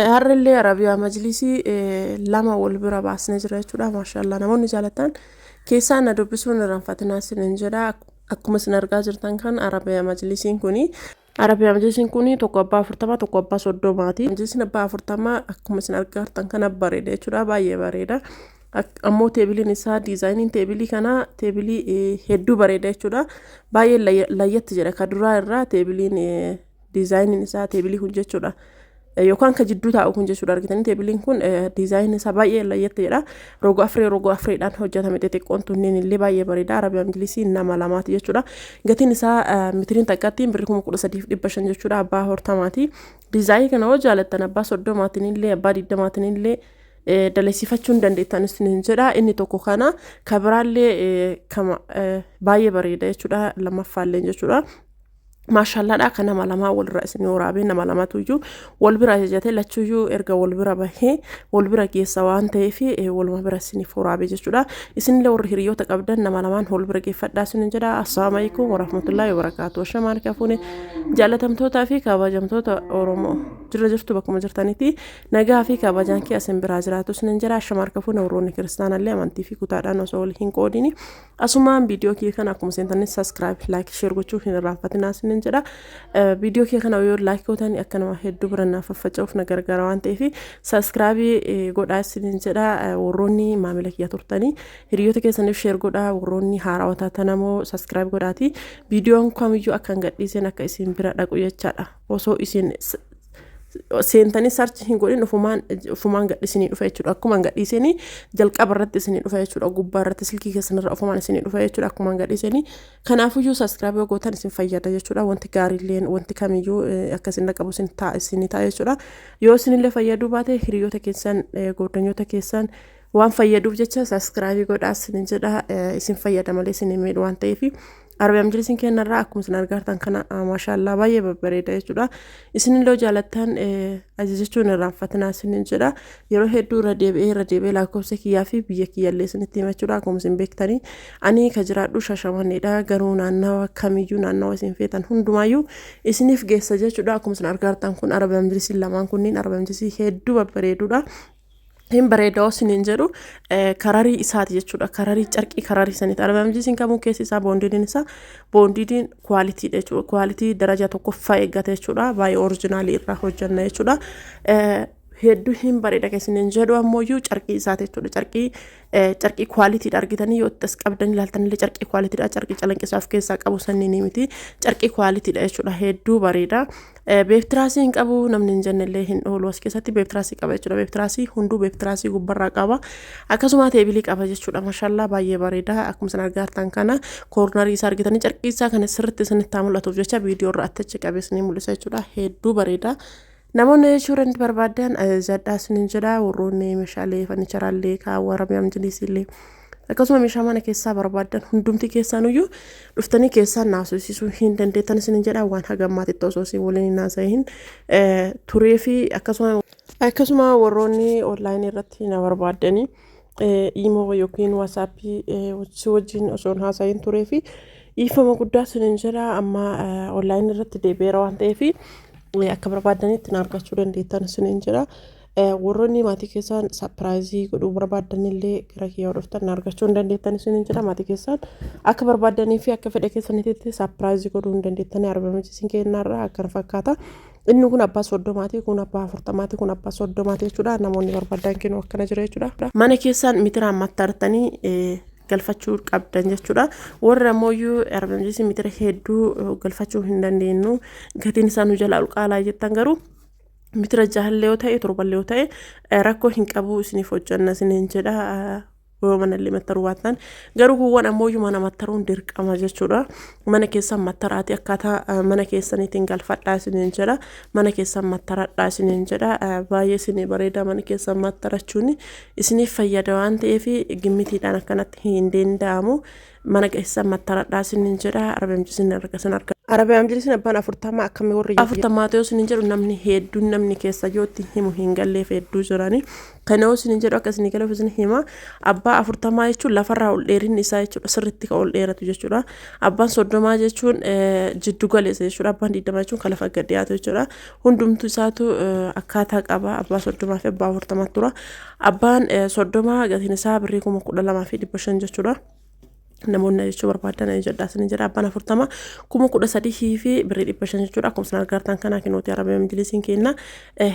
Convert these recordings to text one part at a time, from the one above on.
Har'allee Arabiyaa majlisii lama wal bira baasnee jira jechuudha. Maashaallah, namoonni jaalatan keessaa na dubbisuun irraanfatinaa isiniin jedha. Akkuma isin argaa jirtan kan Arabiyaa majlisiin kuni tokko abbaa 40, tokko abbaa 30ti. Majlisiin abbaa 40 akkuma isin argaa jirtan kana bareeda jechuudha. Baay'ee bareeda. Ammoo teebiliin isaa, diizaayiniin teebilii kanaa teebilii hedduu bareeda jechuudha. Baay'ee layyatti jedha ka duraa irraa teebiliin, diizaayiniin isaa teebilii kun jechuudha. Yookaan ka jidduu taa'u kun jechuudha. Argitanii, teebiliin kun diizaayiniin isaa baay'ee layyatti jedha. Roga afree roga afreedhaan hojjetame. Xixiqqoon tunneen illee baay'ee bareeda. Arabiyaa majlisii nama lamaati jechuudha. Gatiin isaa mitiriin takkattiin birrii 13,500 jechuudha. Abbaa 40ti. Diizaayinii kana yoo jaalattan abbaa 30-tiin illee, abbaa 20-tiin illee dalasiifachuu hin dandeettan isiniin jedha. Inni tokko kana, ka biraallee kama baay'ee bareeda jechuudha, lammaffaallee jechuudha. Maashaallaadha, kan nama lamaa walirra isin waraabee, nama lamatu iyyuu wal bira ajajate. Lachuyyuu erga wal bira bahee wal bira geessa waan ta'eef waluma bira isiniif waraabee jechuudha. Isinillee warri hiriyoota qabdan nama lamaan wal bira geeffadhaa isinin jedha. Assalaamu alaikum warahmatullaahi wabarakaatu. Shamaan kafuune jaalatamtootaa fi kabajamtoota Oromoo, jirra jirtu, bakkuma jirtanitti nagaa fi kabajaan kee asin biraa jiraatu isinin jedha. Shamaan kafuune warroonni kiristaanallee amantii fi kutaadhaan osoo wal hin qoodini, asumaan viidiyoo kee kana akkuma seentanii subscribe, like, share gochuu hin irraanfatinaa isinin jedha. Viidiyoo kee kana yoo like gootan akka nama hedduu bira naaf faffaca'uuf na gargaara waan ta'eef subscribe godhaa isinin jedha. Warroonni maamila kiyya turtanii hiriyoota keessaniif share godhaa. Warroonni haarawaa taatan ammoo subscribe godhaati. Viidiyoon kamiyyuu akka hin gadhiisen akka isin bira dhaqu jechaadha. Osoo isin seentanii search hin godhin ufumaan ufumaan gadhiisinii dhufa jechuudha. Akkuma gadhiisanii jalqaba irratti isinii dhufa jechuudha. Gubbaa irratti silkii keessan irra ufumaan isinii dhufa jechuudha. Akkuma gadhiisanii, kanaafuyyuu subscribe yoo gootan isin fayyada jechuudha. Wanti gaariilleen, wanti kamiyyuu akka isin dhaqqabu isin ta'a, isinii ta'a jechuudha. Yoo isinillee fayyaduu baate hiriyoota keessan, goordanyoota keessan waan fayyaduuf jecha subscribe godhaa isin jedha. Isin fayyada malee isin hin miidhu waan ta'eef. Arabiyaa majlisiin kennarraa akkuma isin argartan kana maashaallaa baay'ee babbareeda jechuudha. Isinillee jaalattan ajajachuun irraanfatinaa isinin jedha. Yeroo hedduu irra deebi'ee irra deebi'ee lakkoofsa kiyyaa fi biyya kiyyallee isinitti hima jechuudha. Akkuma isin beektanii ani ka jiraadhu Shashamanneedha. Garuu naannawa kamiyyuu, naannawa isin feetan hundumaayyuu isiniif geessa jechuudha. Akkuma isin argartan kun Arabiyaa majlisiin lamaan kunniin Arabiyaa majlisii hedduu babbareedudha. Hin bareedaa isiniin jedhu kararii isaati jechuudha. Kararii carqii kararii saniiti. Arabiyaa majlisiin kamuu keessi isaa boondiin isaa boondiin quality dha jechuudha. Quality daraja tokkoffaa eeggate jechuudha. Baay'ee original irraa hojjanna jechuudha. Hedduu hin bareeda isiniin jedhu ammoo carqii isaati jechuudha. Carqii quality dha. Argitanii, yoo itti as qabdan ilaaltanillee carqii quality dha. Carqii calanqisaa of keessaa qabu sanniin miti. Carqii quality dha jechuudha. Hedduu bareeda. Beeftiraasii hin qabu namni hin jennellee hin oolu. As keessatti beeftiraasii qaba jechuudha. Beeftiraasii hunduu beeftiraasii gubbarraa qaba. Akkasuma teebilii qaba jechuudha. Mashaallaa, baay'ee bareeda. Akkuma isin argaa kana corner isaa argitanii, carqii isaa kana sirriitti isinitti haa mul'atuuf jecha viidiyoo irra attachi qabee isinii mul'isa jechuudha. Hedduu bareeda. Namoonni jechuudha barbaadan ajajadhaa isiniin jedha. Warroonni meeshaalee furniture-allee, kaawwa Arabiyaa majlisiillee, akkasuma meeshaa mana keessaa barbaadan hundumti keessanuyyuu dhuftanii keessaan naasosiisuu hin dandeettan isiniin jedha. Waan hagammaatitti osoo isin waliin hin haasa'iin turee fi akkasuma warroonni online irratti na barbaaddanii imo yookiin WhatsApp si wajjin osoo hin haasa'iin turee fi dhiifama guddaa isiniin jedha. Amma online irratti deebi'eera waan ta'eef akka barbaadanitti na argachuu dandeettan isiniin jedha. Warroonni maatii keessaan surprise godhuu barbaadan illee gara kiyyaa dhuftan na argachuu hin dandeettan isiniin jedha. Maatii keessaan akka barbaadanii fi akka fedha keessanitti surprise godhuu hin dandeettanii. Arabiyaa majlisiin kennarraa akkana fakkaata. Inni kun abbaa 30ti, kun abbaa 40ti, kun abbaa 30ti jechuudha. Namoonni barbaadan kennu akkana jira jechuudha. Mana keessaan mitiraan mattartanii galfachuu qabdan jechuudha. Warra ammoo Arabiyaa majlisii mitira hedduu galfachuu hin dandeenyu, gatiin isaa nu jalaa ol qaalaa jettan garuu mitira jahallee yoo ta'e, torballee yoo ta'e rakkoo hin qabu, isiniif hojjanna isiniin jedha. Yoo manallee mattaruu baattan garuu kuuwwan ammoo mana mattaruun dirqama jechuudha. Mana keessan mattaraati, akkaataa mana keessaniitiin galfadhaa isiniin jedha. Mana keessan mattaradhaa isiniin jedha. Baay'ee isinii bareeda. Mana keessan mattarachuun isiniif fayyada waan ta'eef gimmitiidhaan akkanatti hin danda'amu. Mana keessan mattaradhaa isiniin jedha. Arabiyaa majlisiin arga isin arga. Arabiyaan majlisiin abbaan 40 akkamii warri 40 ta'uu isin jedhu, namni hedduun namni keessa yootti himu hin galleef hedduu jirani. Kana yoo isin jedhu akka isin galuuf isin hima. Abbaa 40 jechuun lafarraa ol dheerinni isaa jechuudha, sirriitti kan ol dheeratu jechuudha. Abbaan 30 jechuun jiddu galeessa jechuudha. Abbaan 20 jechuun kan lafa gad dhiyaatu jechuudha. Hundumtu isaatu akkaataa qaba. Abbaa 30 fi abbaa 40 tura. Abbaan 30 gatiin isaa birrii 12,500 jechuudha. Namoonni jechuu barbaadan jedha isin jedha. Abbaan 40 13,500 fi birrii 500 jechuudha. Akkuma isin argartan kana kinooti Arabiyaan majlisiin kenna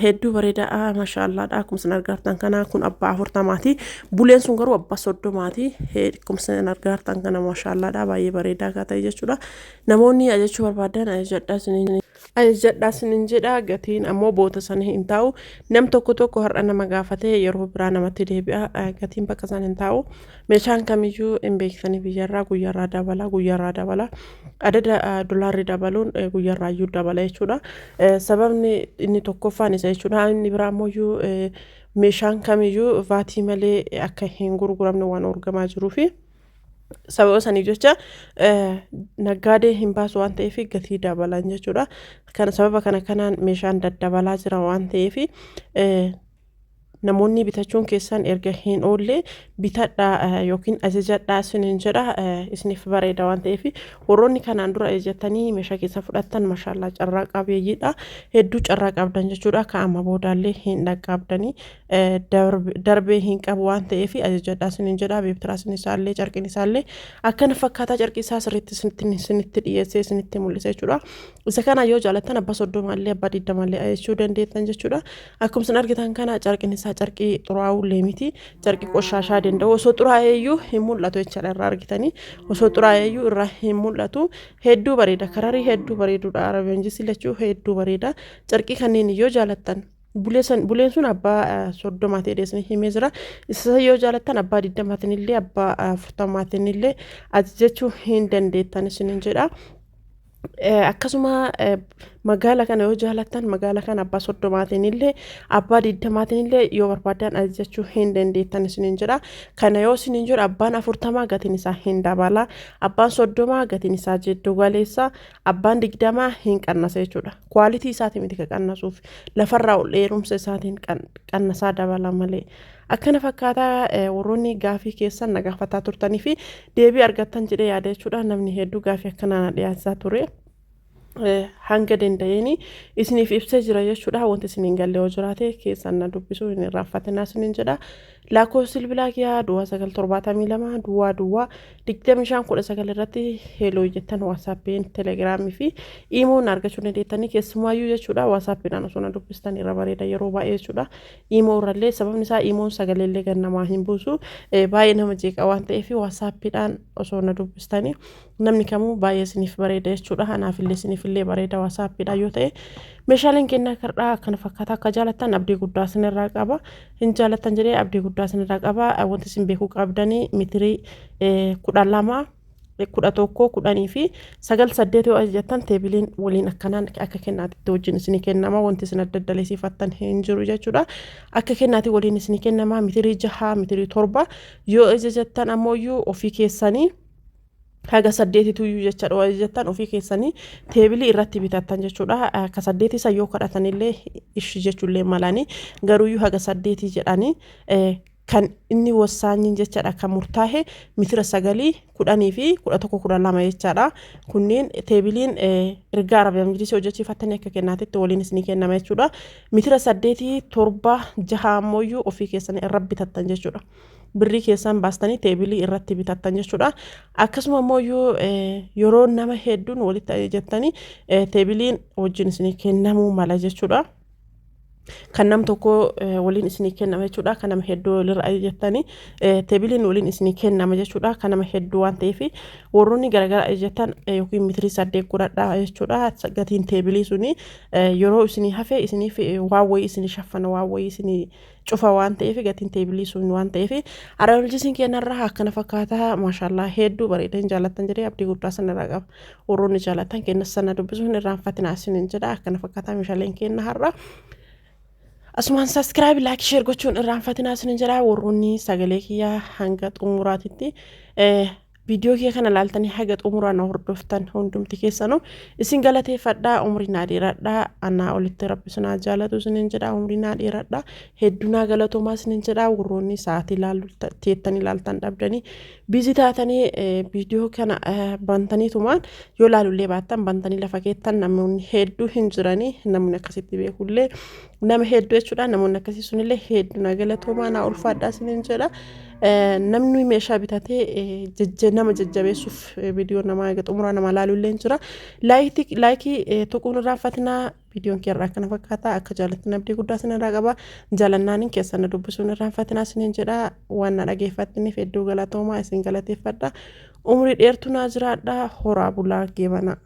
hedduu bareedaa, maashaallaadha. Akkuma isin argartan kana kun abbaa 40ti. Buleen sun garuu abbaa 30ti. Akkuma isin argartan kana maashaallaadha, baay'ee bareedaa akka ta'e jechuudha. Namoonni jechuu barbaadan jedha isin ajajadhaa isinin jedha. Gatiin ammoo boota sana hin taa'u. Nam tokko tokko har'a nama gaafatee yeroo biraa namatti deebi'a, gatiin bakka sana hin taa'u. Meeshaan kamiyyuu hin beeksisanii biyyarraa guyyaarraa dabala, guyyaarraa dabala. Adada dolaarri dabaluun guyyaarraa iyyuu dabala jechuudha. Sababni inni tokkoffaan isa jechuudha. Inni biraa ammoo meeshaan kamiyyuu vaatii malee akka hin gurguramne waan orgamaa jiruufi. Sababa saniif jecha naggaadee hin baasu waan ta'eef gatii dabalan jechuudha. Kana sababa kana kanaan meeshaan daddabalaa jira waan ta'eef namoonni bitachuun keessan erga hin oolle bitadhaa yookiin ajajadhaa isiniin jedha. Isiniif bareeda waan ta'eef warroonni kanaan dura ajajatanii meeshaa keessa fudhattan, mashaallaa, carraa qabeeyyiidha. Hedduu carraa qabdan jechuudha. Ka amma boodaallee hin dhaqqabdanii darbee hin qabu waan ta'eef ajajadhaa isiniin jedha. Beebtiraasin isaallee carqiin isaallee akkana fakkaataa, carqii isaa sirriitti isinitti dhiyeessee isinitti mul'isa jechuudha. Isa kana yoo jaalattan abbaa 30llee abbaa 20llee ajajachuu dandeettan jechuudha. Akkuma isin argitan kana carqiin isaa carqii xuraa'uullee miti. Carqii qoshaashaa danda'u osoo xuraa'eeyyuu hin mul'atu jechaadha, irraa argitanii osoo xuraa'eeyyuu irraa hin mul'atu. Hedduu bareeda, kararii hedduu bareedudha. Arabiyaan jisii lachuu hedduu bareeda. Carqii kanneen yoo jaalattan buleen sun abbaa 30 ta'e isin himee jira. Isa yoo jaalattan abbaa 20 illee abbaa 40 illee ajajachuu hin dandeettan isinin jedha. Akkasuma magaala kana yoo jaalattan magaala kana abbaa 30 illee abbaa 20 illee yoo barbaadan ajajachuu hin dandeettan isinin jedha. Kana yoo isinin jedhu abbaan 40 gatiin isaa hin dabala. Abbaan 30 gatiin isaa jiddu galeessa. Abbaan 20 hin qannasa jechuudha. Quality isaatiin miti ka qannasuuf, lafarraa ol dheerumsa isaatiin qannasaa dabala malee. Akkana fakkaataa warroonni gaafii keessan na gaafataa turtanii fi deebii argattan jedhee yaada jechuudha. Namni hedduu gaafii akkanaa na dhiyaachaa ture. Hanga danda'een isiniif ibsee jira jechuudha. Wanti isin hin galle yoo jiraate keessan na dubbisuu hin irraanfatinaa isiniin jedha. Lakkoofsi bilbilaa kiyyaa 0972 00 25 19 irratti hello jettan WhatsAppiin, Telegramii fi Imoon argachuu dandeettanii, keessumaayyuu jechuudha. WhatsAppiidhaan osoo na dubbistan irra bareeda yeroo baay'ee jechuudha. Imo irrallee, sababni isaa Imoon sagaleellee gad namaa hin buusu, baay'ee nama jeeqa waan ta'eef WhatsAppiidhaan osoo na dubbistanii namni kamuu baay'ee isiniif bareeda jechuudha. Anaafillee isiniifillee bareeda WhatsAppiidhaan yoo ta'e. Meeshaaleen kennaa kardhaa akkana fakkaata. Akka jaalattan abdii guddaa isinirraa qaba. Hin jaalattan jedhee abdii guddaa isinirraa qaba. Wanti isin beekuu qabdanii mitirii 12, 11, 10 fi 9, 8 yoo ajajattan teebiliin waliin akkanaan akka kennaatitti wajjin isinii kennama. Wanti isin adda adda leesifattan hin jiru jechuudha. Akka kennaati waliin isinii kennama. Mitirii 6, mitirii 7 yoo ajajattan ammoo ofii keessanii haga saddeetituyyuu jecha yoo ajajattan ofii keessanii teebilii irratti bitattan jechuudha. Akka saddeetii san yoo kadhatanillee ishi jechuullee malanii, garuuyyuu haga saddeetii jedhanii kan inni wassaanyiin jechaadha. Kan murtaa'e mitira 9, 10 fi 11, 12 jechaadha. Kunneen teebiliin ergaa Arabiyaa Majlisii hojjechiifattanii akka kennaatitti waliin isinii kennama jechuudha. Mitira 8, 7, 6 ammoo ofii keessanii irra bitattan jechuudha. Birrii keessan baastanii teebilii irratti bitattan jechuudha. Akkasuma immoo yeroo nama hedduun walitti ajajattanii teebiliin wajjin isinii kennamuu mala jechuudha. Kan nam tokko waliin isinii kennama jechuudha. Kan nama hedduu walirra ajajattanii teebiliin waliin isinii kennama jechuudha. Kan nama hedduu waan ta'eef warroonni garaagara ajajattan yookiin mitirii 8 godhadhaa jechuudha. Gatiin teebilii suni yeroo isinii hafe isiniif waan wayii isinii shaffana, waan wayii isinii cufa waan ta'eef, gatiin teebilii sun waan ta'eef. Arabiljisiin kennarraa akkana fakkaata. Maashaallah, hedduu bareeda. Hin jaallattan jedhee abdii guddaa sanarraa qaba. Warroonni jaallattan kenna sana dubbisuun hin irraanfatinaa isiniin jedha. Akkana fakkaata meeshaaleen kenna har'a. Asumaan subscribe, like, share gochuun irraanfatinaa isiniin jedha. Warroonni sagalee kiyyaa hanga xumuraatitti Viidiyoo kee kana laaltanii haga xumuraa na hordoftan hundumti keessanuu isin galateeffadha. Umrii naa dheeradha. Anaa olitti rabbi isin haa jaalatu isinin jedha. Umrii naa dheeradha. Hedduu naa galatoomaa isinin jedha. Warroonni sa'aatii laalu teettanii laaltan dhabdanii biizii taatanii viidiyoo kana bantaniitumaan yoo laalullee baattan bantanii lafa keettan namoonni hedduu hin jiranii, namni akkasitti beekullee nama hedduu jechuudha. Namoonni akkasii sunillee hedduu na galatoomaa, naa ulfaadhaa isinin jedha. Namni meeshaa bitatee nama jajjabeessuuf viidiyoo namaa eega xumuraa namaa laalullee hin jira. Laayikii tuquun irraanfatinaa. Viidiyoon kee irraa akkana fakkaata. Akka jaalattan abdii guddaa isin irraa qaba. Jaalannaaniin keessan na dubbisuun irraanfatinaa isiniin jedha. Waan na dhageeffattaniif hedduu galatoomaa, isin galateeffadha. Umrii dheertuu naa jiraadha. Horaa bulaa geebanaa.